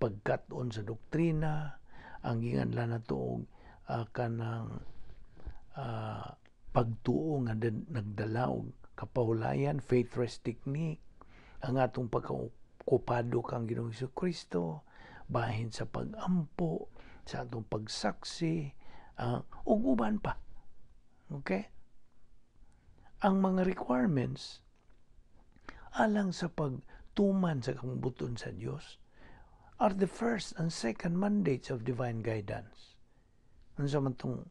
pagkat-on sa doktrina, ang ginganlan nato og kanang pagtuo nga nagdala og kapahulayan, faith rest technique, ang atong pagkakupado kang Ginoong Kristo, bahin sa pag-ampo, sa atong pagsaksi, ug uban pa. Okay? Ang mga requirements alang sa pagtuman sa kabubut-on sa Dios are the first and second mandates of divine guidance. Unsa man tong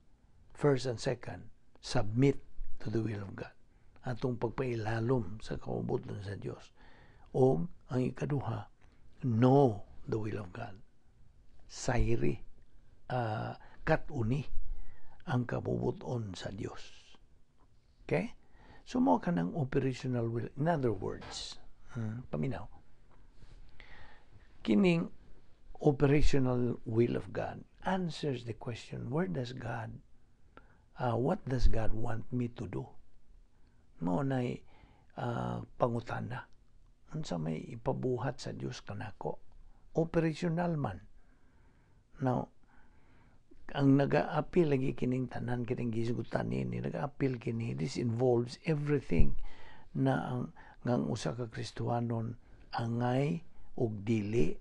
first and second? Submit to the will of God. Atong pagpailalom sa kabubut-on sa Dios. O ang ikaduha, know the will of God. Sayri, kat-uni ang kabubut-on sa Dios. Okay? So mao kanang operational will. In other words, paminaw. Kining operational will of God answers the question, what does God want me to do? Mao nay pangutana. Unsa may ipabuhat sa Dios kanako? Operational man. Now, ang nag-aapil lagi kining tanan kining gisgutan nini, nag-aapil kini, this involves everything na ang ngang usa ka Kristohanon angay og dili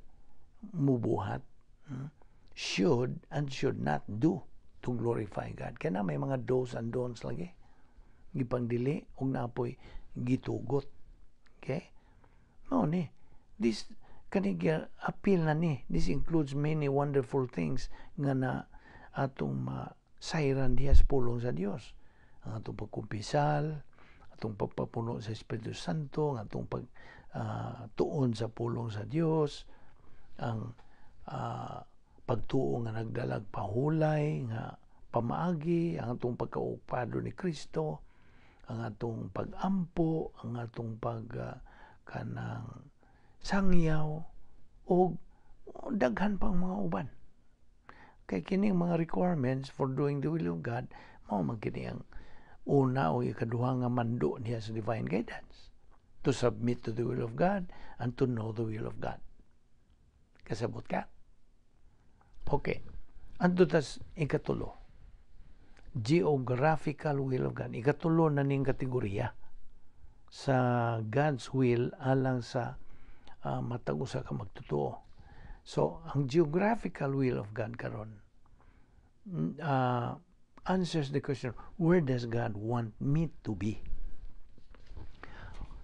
mubuhat, should and should not do. to glorify God. Kaya na may mga do's and don'ts lagi. Gipangdili ug naa poy gitugot. Okay? Mao ni. This kani apil na ni. This includes many wonderful things nga na atong masayran diha sa pulong sa Dios. Ang atong pagkumpisal, atong pagpapuno sa Espiritu Santo, ang atong pag tuon sa pulong sa Dios, ang pagtuo nga nagdalag pahulay nga pamaagi, ang atong pagkaupado ni Kristo, ang atong pagampo, ang atong pag kanang sangyaw og daghan pang mga uban. Kay kining mga requirements for doing the will of God, mao man kini ang una o ikaduha nga mando niya sa divine guidance. To submit to the will of God and to know the will of God. Kasabot ka? Okay. Adto tas ikatulo. Geographical will of God. Ikatulo na ning kategorya sa God's will alang sa matag usa ka magtotoo. So, ang geographical will of God karon answers the question, where does God want me to be?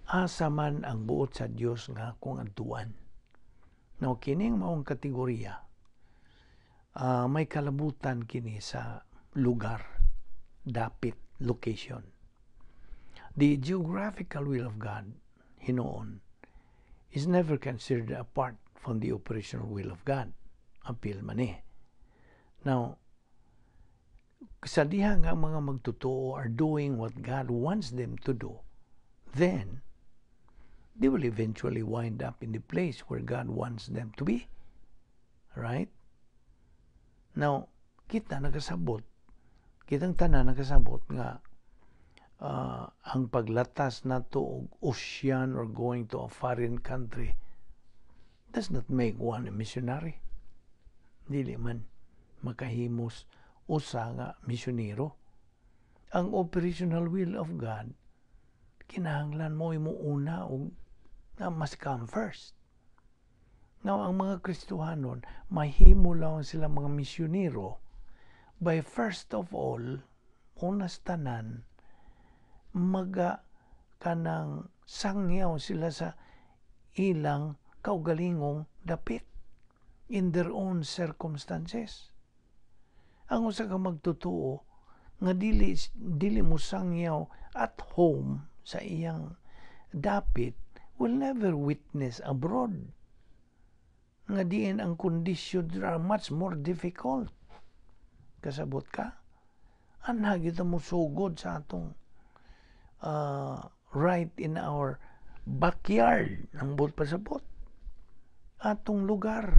Asa man ang buot sa Dios nga akong adtuan? Now, kining maong kategorya, may kalabutan kini sa lugar, dapit, location. The geographical will of God, hinuon, is never considered apart from the operational will of God. Apil man eh. Now, sa diha nga mga magtotoo are doing what God wants them to do, then they will eventually wind up in the place where God wants them to be. Right? Now, kita nakasabot, kitang tanan nakasabot nga ang paglatas nato og ocean or going to a foreign country does not make one a missionary. Dili man makahimos usa nga misyonero. Ang operational will of God kinahanglan mo imo una og na must come first. Now, ang mga Kristohanon, mahimo lang sila mga misyonero by first of all, unas tanan, maga kanang sangyaw sila sa ilang kaugalingong dapit in their own circumstances. Ang usa ka magtotoo nga dili dili mo sangyaw at home sa iyang dapit will never witness abroad nga diin ang kondisyon are much more difficult. Kasabot ka? Anha kita mo sugod sa atong right in our backyard ang buot pasabot. Atong lugar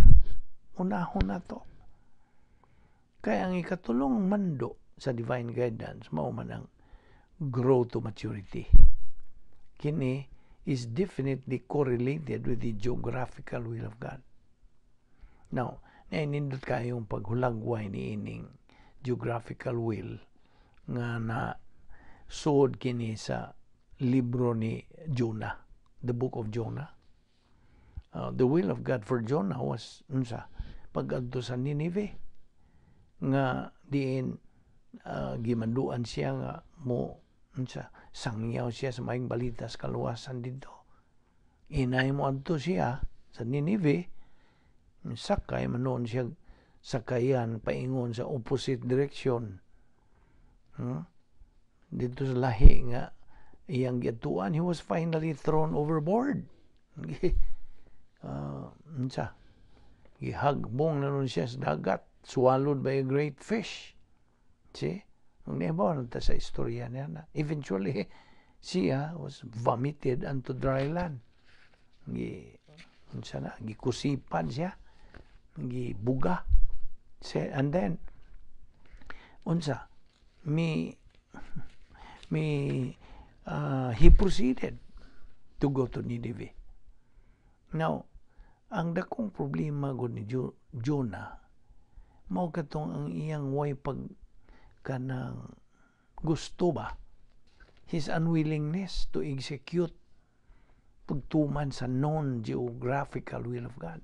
unahon nato. Kaya ang ikatulong mando sa divine guidance mao man ang grow to maturity. Kini is definitely correlated with the geographical will of God. Now, nainindot kayong paghulagway ni ining geographical will nga na suod kini sa libro ni Jonah, the book of Jonah. The will of God for Jonah was unsa? Pag-adto sa Nineveh nga diin gimanduan siya nga mo unsa, sangyaw siya sa maayong balita sa kaluwasan didto. Inay mo adto siya sa Nineveh, sakay man noon siya sakayan paingon sa opposite direction. Didto sa lahi nga iyang giadtuan, he was finally thrown overboard. Unsa? Gihagbong na nun siya sa dagat, swallowed by a great fish. See? Ang nahibaw na sa istorya niya na eventually siya was vomited onto dry land. Gi unsa na, gikusipan siya, gibuga. And then unsa mi mi he proceeded to go to Nineveh. Now, ang dakong problema gud ni Jonah mao katong ang iyang way pag kanang gusto ba, his unwillingness to execute pagtuman sa non-geographical will of God.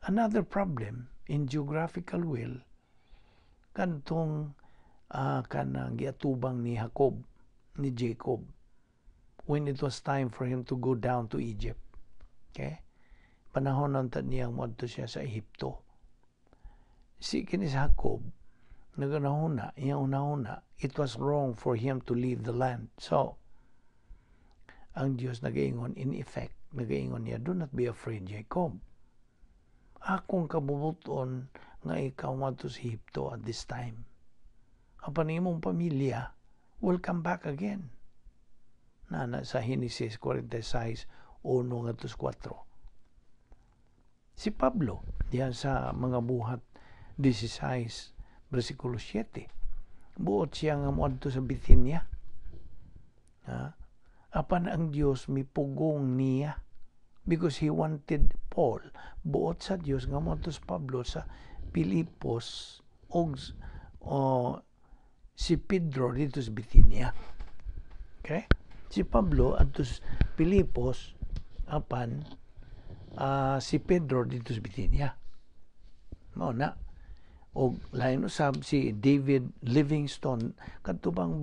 Another problem in geographical will Kadtong kanang giatubang ni Jacob, ni Jacob, when it was time for him to go down to Egypt. Okay? Panahon unta niyang moadto siya sa Ehipto. Si kini si Jacob, naghunahuna, iyang hunahuna, it was wrong for him to leave the land. So, ang Dios nagaingon, in effect, nagaingon niya, "Do not be afraid, Jacob. Akong kabubuton nga ikaw moadto sa Ehipto at this time. Apan imong pamilya will come back again." Na sa Genesis 46, 1 ngadto 4. Si Pablo, diyan sa Mga Buhat 16, versikulo 7. Buot siya nga moadto sa Bithynia. Ha? Apan ang Dios mipugong niya because he wanted Paul, buot sa Dios nga moadto sa Pablo sa Pilipos og si Pedro dito sa Bithynia. Okay? Si Pablo adto sa Pilipos, apan si Pedro dito sa Bithynia. Mao na. Og lain usab si David Livingstone, kadto bang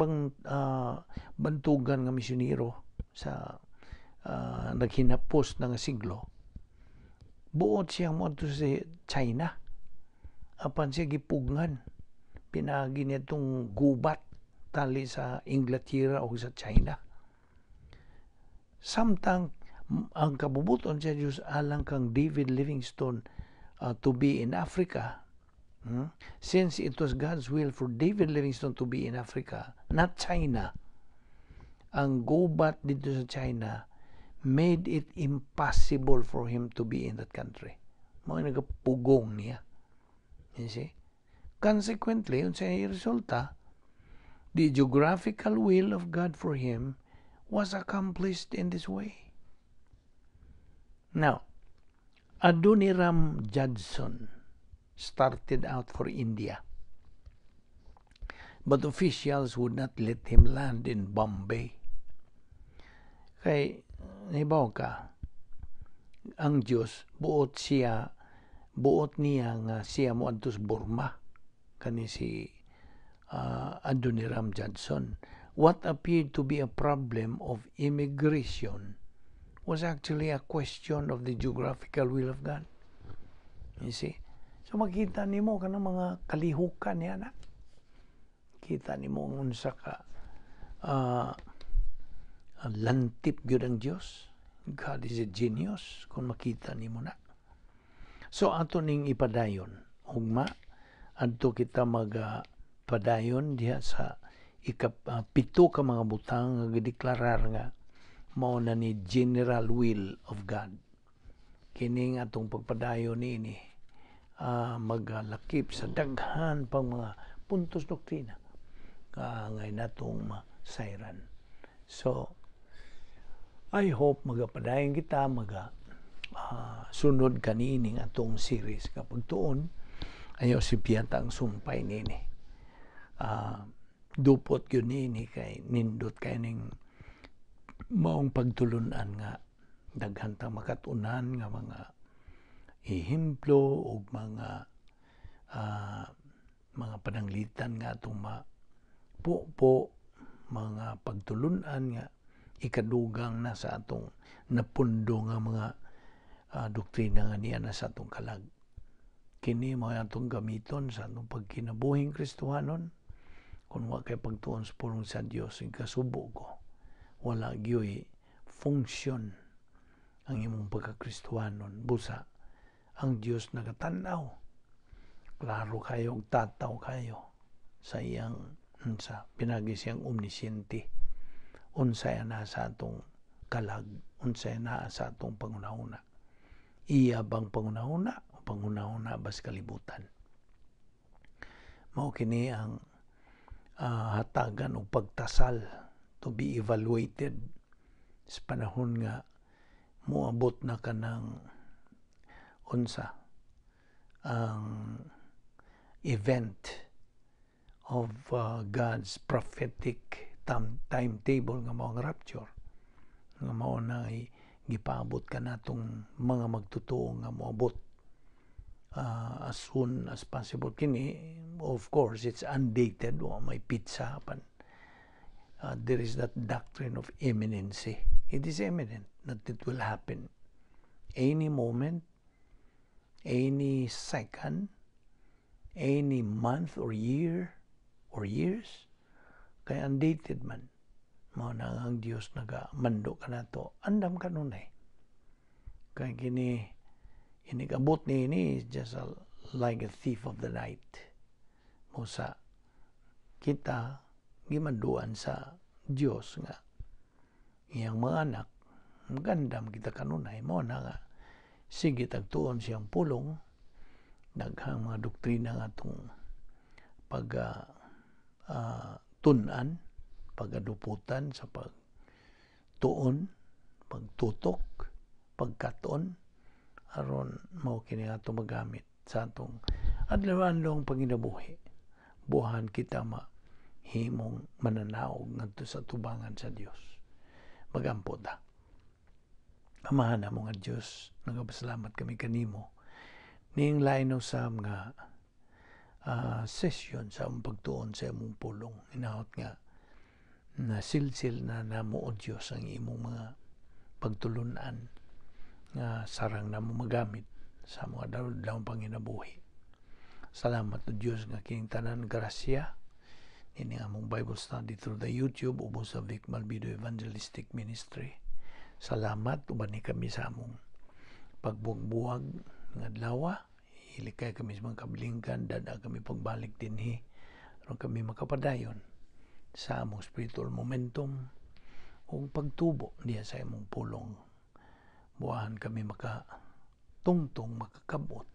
bantugan nga misyonero sa naghinapos na nga siglo. Buot siyang moadto sa China. Apan siya gipugngan. Pinagi nitong gubat tali sa Inglaterra o sa China. Samtang ang kabubuton sa Diyos alang kang David Livingstone to be in Africa, Since it was God's will for David Livingstone to be in Africa, not China, ang gubat dito sa China made it impossible for him to be in that country. Mao nagapugong niya. You see? Consequently, unsay resulta, the geographical will of God for him was accomplished in this way. Now, Adoniram Judson started out for India. But officials would not let him land in Bombay. Kay, hibaw ka, ang Diyos, buot niya nga siya mo adto sa Burma. Kani si Adoniram Judson. What appeared to be a problem of immigration was actually a question of the geographical will of God. You see? So makita nimo kanang mga kalihukan niya na. Kita nimo unsa ka lantip gyud ang Dios. God is a genius kung makita nimo na. So ato ning ipadayon. Ugma adto kita maga padayon diha sa ikapito ka mga butang nga gideklarar nga mao na ni general will of God. Kining atong pagpadayon niini magalakip sa daghan pang mga puntos doktrina ngay natong masayran. So I hope magapadayon kita, maga sunod kanining atong series kapag tuon ayaw si piyata ang sumpay nini. Dupot yun nini kay nindot kay ning maong pagtulunan nga daghan ta makatunan nga mga ehemplo ug mga pananglitan nga atong mapupo, mga pagtulunan nga ikadugang na sa atong napundo nga mga doktrina nga niya na sa atong kalag. Kini mao atong gamiton sa atong pagkinabuhing Kristohanon. Kung wa kay pagtuon sa pulong sa Dios, kasubo ko wala gyoy function ang imong pagkakristohanon. Busa ang Dios nagatan-aw klaro kayo ug tataw kayo sa iyang unsa, pinagi siyang omnisciente, unsay na sa atong kalag, unsay naa sa atong pangunahuna, iya bang pangunahuna o pangunahuna ba sa kalibutan. Mao kini ang hatagan og pagtasal to be evaluated sa panahon nga moabot na kanang unsa ang event of God's prophetic timetable nga mao ang rapture, nga mao na gipaabot ka natong mga magtotoo nga moabot. As soon as possible kini. Of course, it's undated, wa may petsa pan there is that doctrine of imminency. It is imminent that it will happen any moment, any second, any month or year or years, kay undated man. Mao na ang Dios nagamando kanato, andam kanunay, kay kini inig-abot niini is just like a thief of the night. Mao sa kita gimanduan sa Dios nga iyang mga anak, magandam kita kanunay. Mao na nga sige tagtuon siyang pulong, daghang mga doktrina nga atong pag tun-an, pagaduputan sa pagtuon, pagtutok, pagkaton, aron mao kini ato magamit sa atong adlaw-adlawng panginabuhi. Buhan kita ma himong mananaog ngadto sa tubangan sa Dios. Magampo ta. Amahan namo nga Dios, nagapasalamat kami kanimo ning lain usab nga session sa among pagtuon sa imong pulong. Hinaot nga na silsil na namo, o Dios, ang imong mga pagtulunan nga sarang namo magamit sa mga adlaw panginabuhi. Salamat, o Dios, nga kining tanan grasya ini among Bible study through the YouTube ubos sa Vic Malvido Evangelistic Ministry. Salamat, ubani kami sa among pagbuwag-buwag nga adlaw. Ilikay kami sa mga kabilingkan, dada kami pagbalik dinhi aron kami makapadayon sa among spiritual momentum ug pagtubo diha sa imong pulong. Buwahan kami maka tungtong makakabot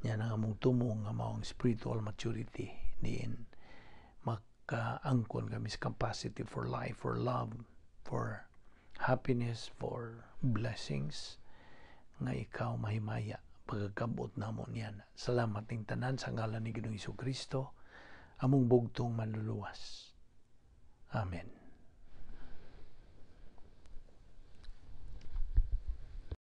yan ang among tumo nga mao ang spiritual maturity, diin makaangkon kami sa capacity for life, for love, for happiness, for blessings nga ikaw mahimaya pagkakabot namo niyan. Salamat ning tanan sa ngalan ni Ginoong Kristo, among bugtong Manluluwas. Amen.